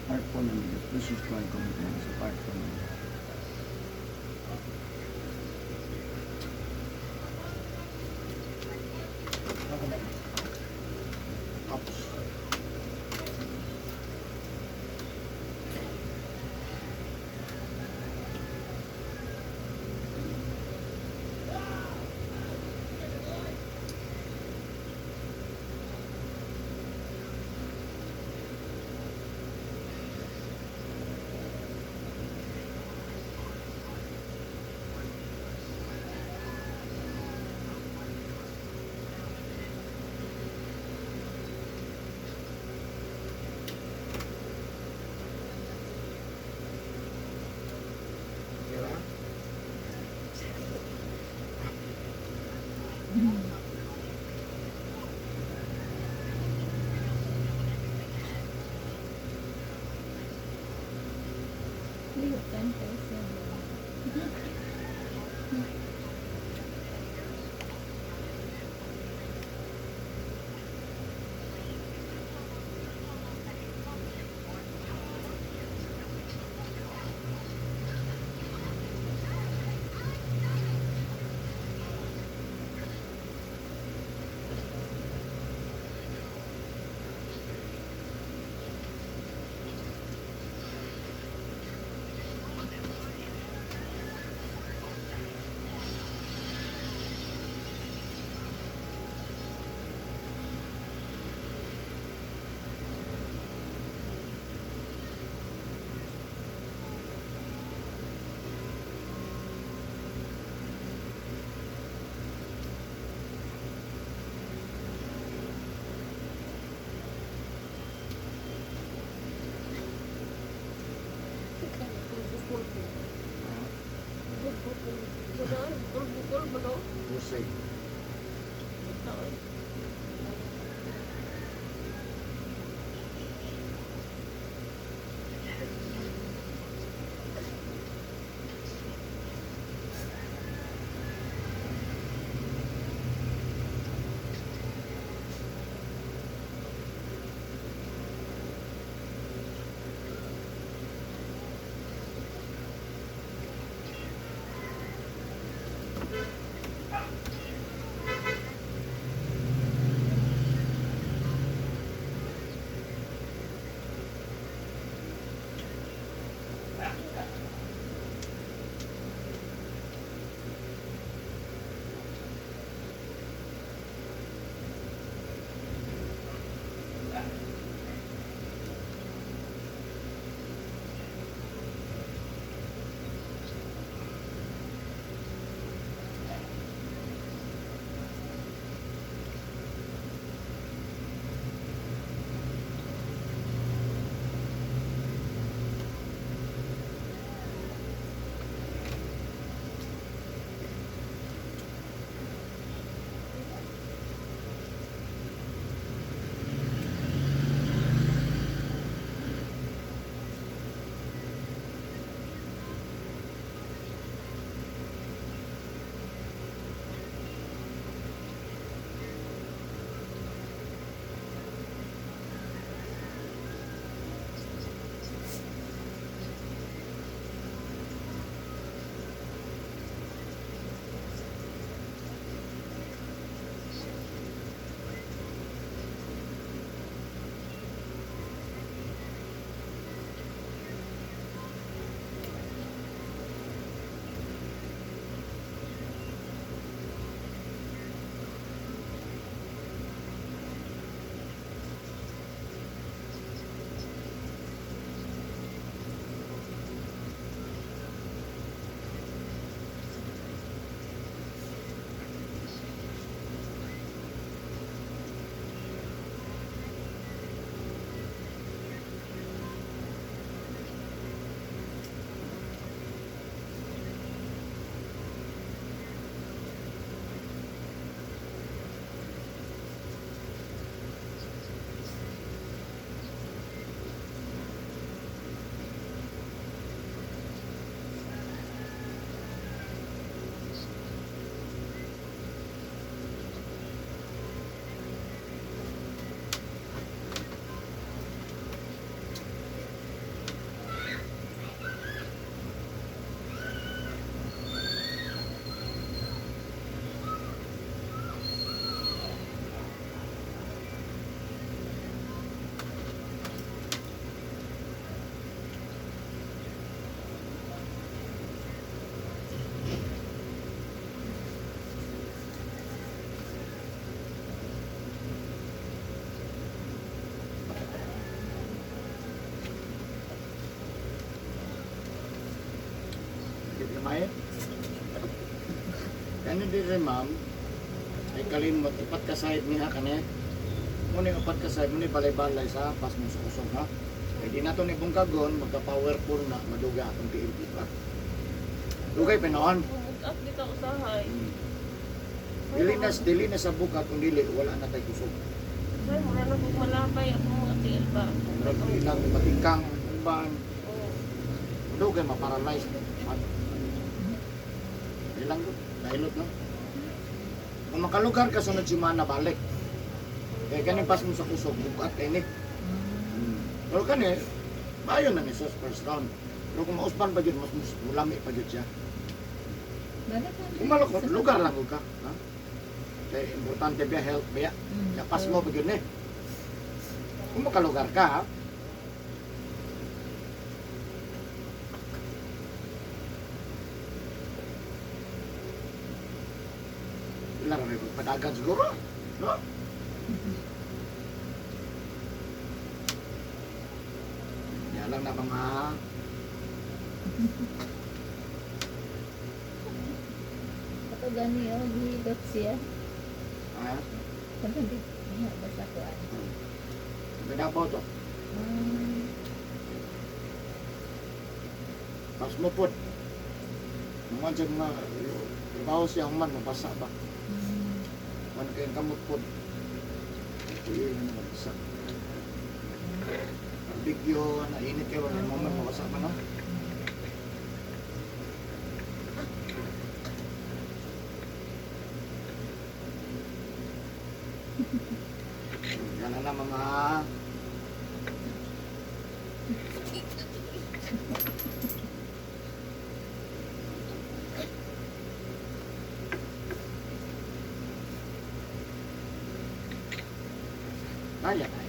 Part 4 na nila. Please subscribe, comment, and sa part 4 na nila. Tapos. Tira. Lihok 10 peso. Bukol-bukol ba no? We'll see. Kani diri, ma'am, ay kalimot upat ka side niya kani. Mo ni upat ka side mo ni balay-balay sa pas mo sa kusog, ha. Kay di nato ni bungkagon magka-powerful na maduga atong PMP pa. Dugay pa noon. Bumugat dito usahay. Dili na sa bukat kung dili wala na tay kusog. Usahay, mura na kong malapay akong mga tiil ba. Murag ilang matingkang uban, Oo. dugay ma-paralyze. Ilang dahilot no. Kung makalugar ka sunod semana balik. Kaya kaning pas mo sa kusog, bukat kay ni. Pero kani, maayo na ni sa first round. Pero kung mausban pa jud, mas mulami pa jud siya. Kung malukot, lugar lang gud ka. Ha? Kaya importante ba health ba? Ya pas mo pa jud ni. Kung makalugar ka, ha? Wala rin padagan siguro. No? Yan lang na mga. Ato gani oh, gihilot siya. Ha? Sabi di, niya basta kuan. Gadapaw to. Pas mo po. Mga dyan nga, trabaho siya human, mabasa ba? Man kayong kamot po. Uy, ano mabasa. Barbecue, nainit kayo, wala mo man, mabasa pa, no? Yan na mga. Kaya, kaya.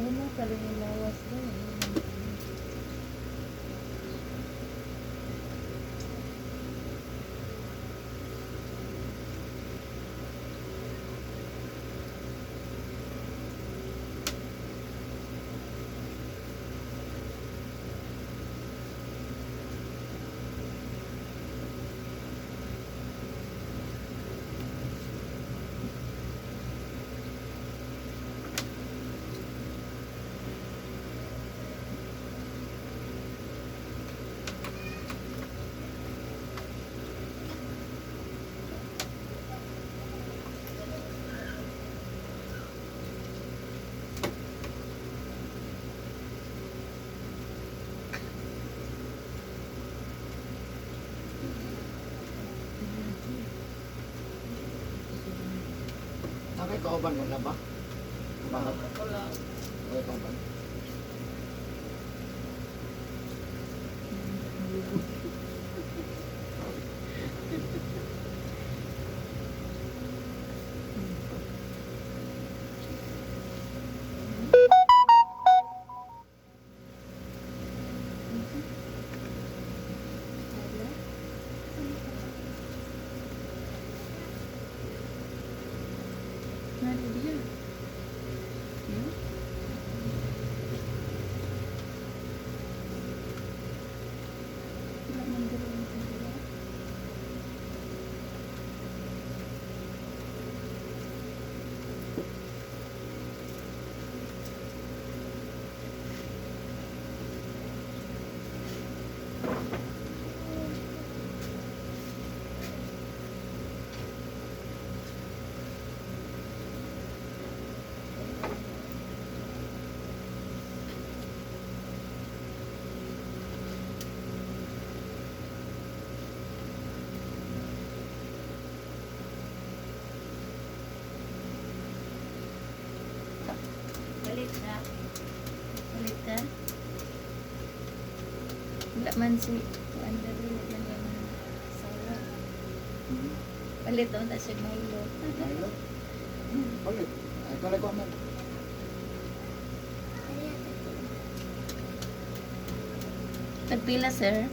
Ano kalungin lawas ba? Nakay kauban mo na ba? Bakit? Wala. Nakay kauban. Nari diya. Palit ka. Palit ka. Wala man si kuan dali, wala man yung asawa. Palit daw na siya Milo. Milo? Palit. Ay, kalay ko man. Tagpila, sir?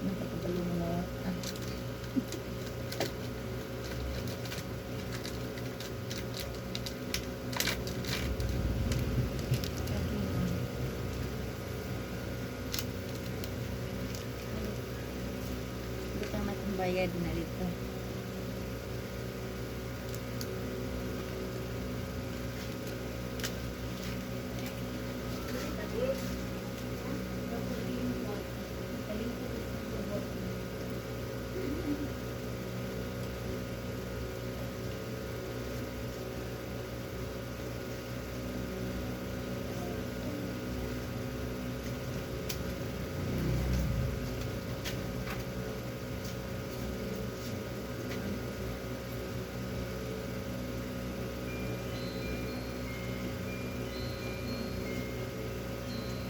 Nakakabalo mo na. Ah. Butang na itong bayad na dito.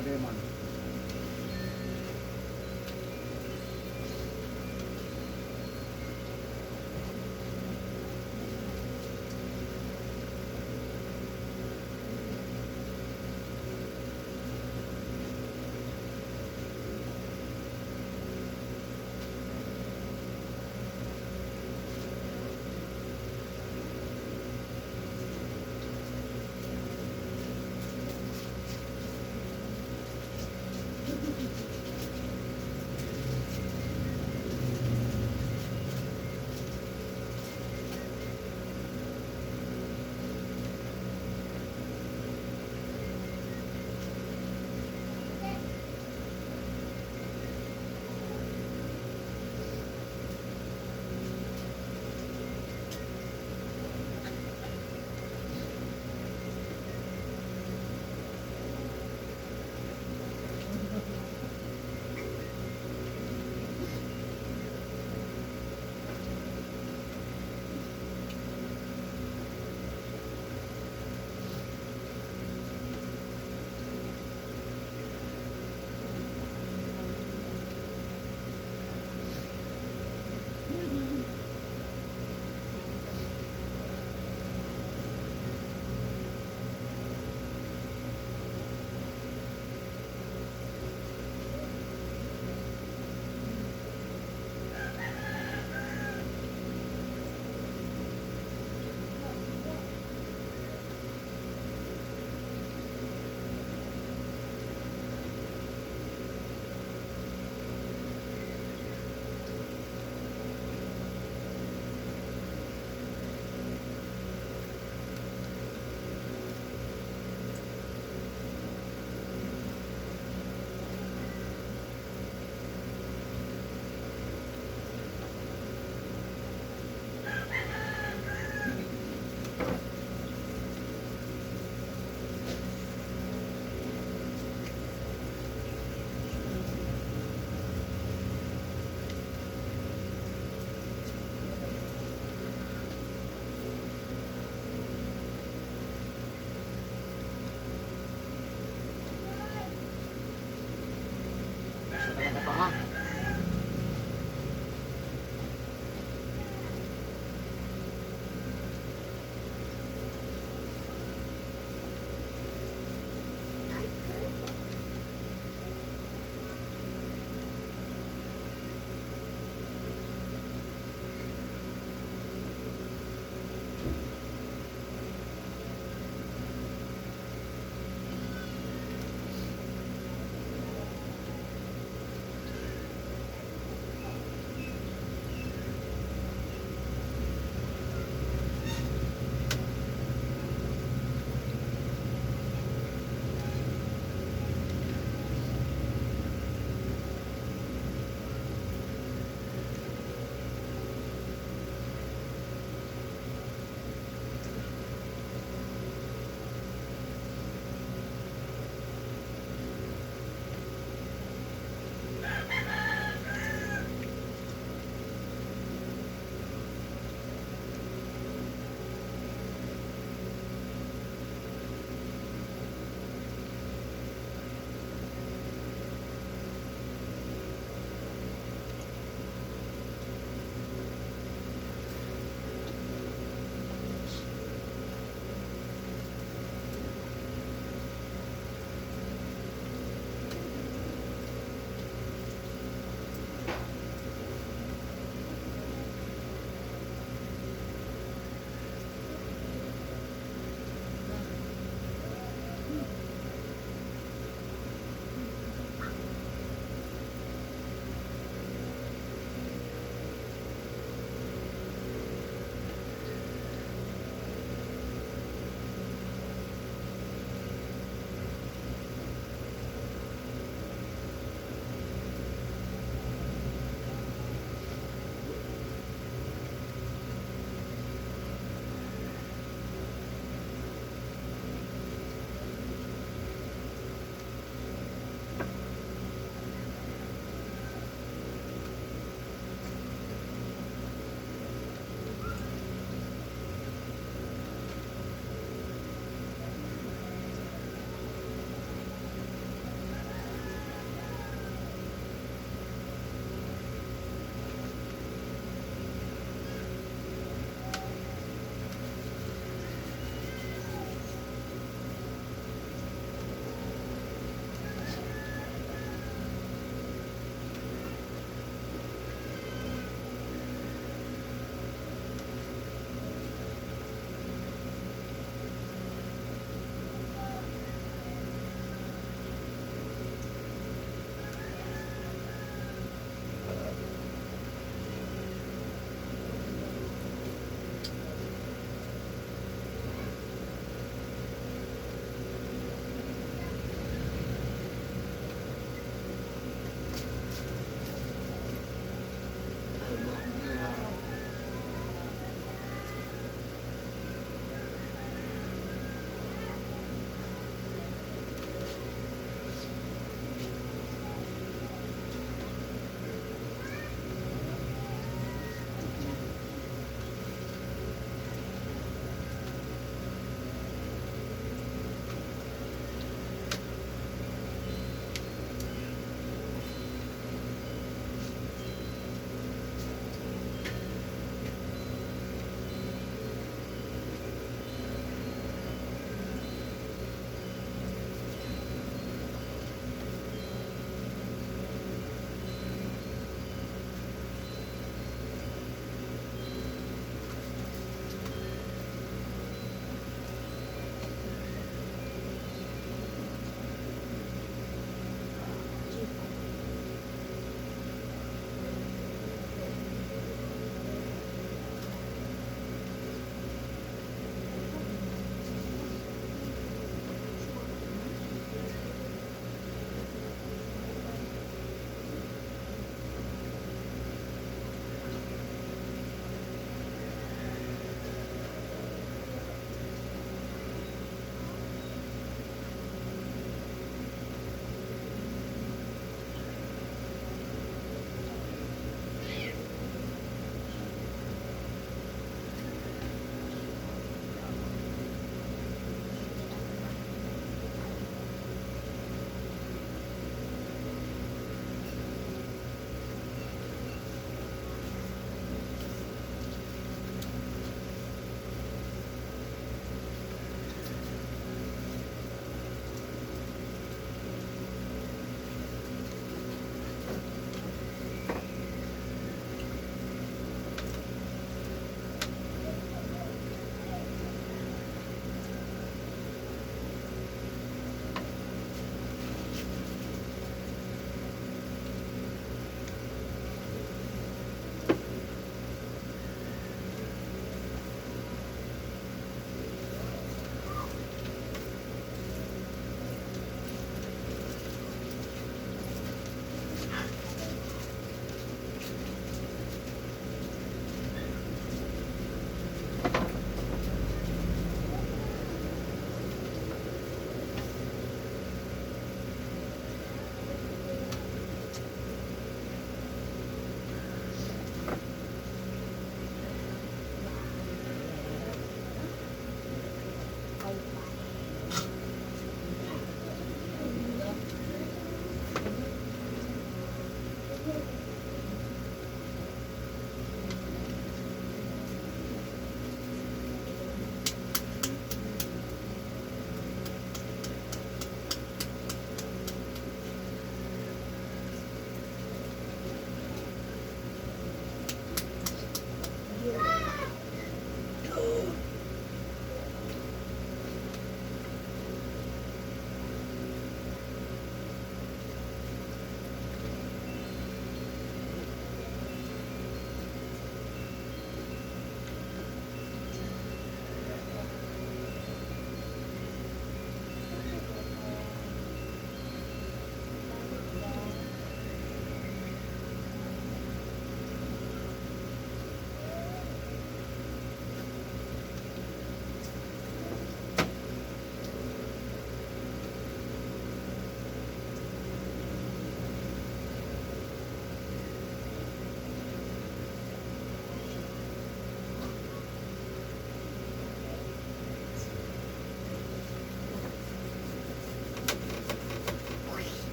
Okay, man.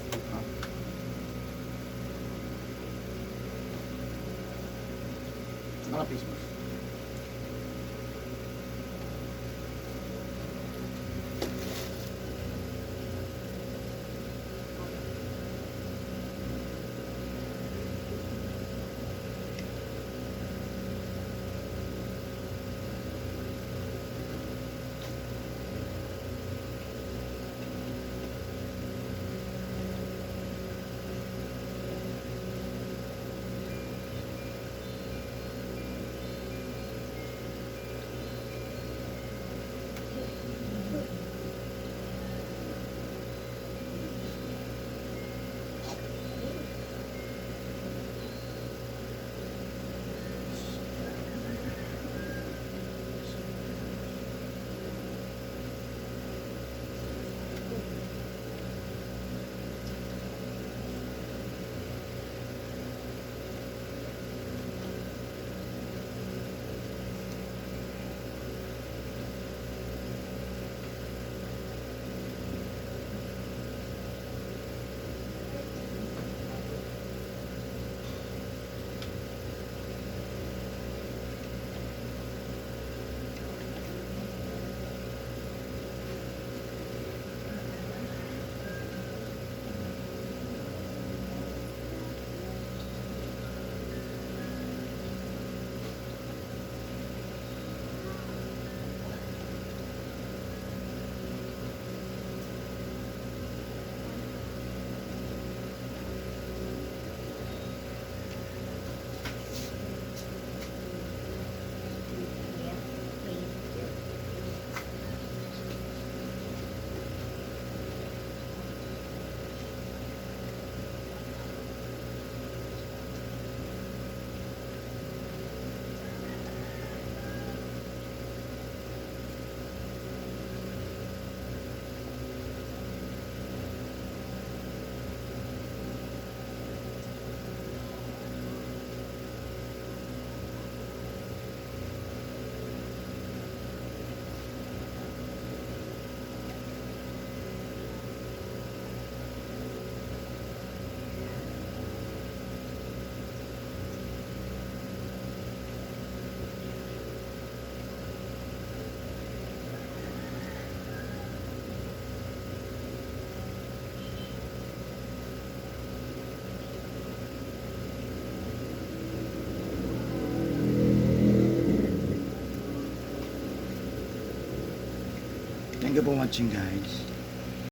Ha? Mga face mask. Yeah. Thank you. Thank you for watching, guys.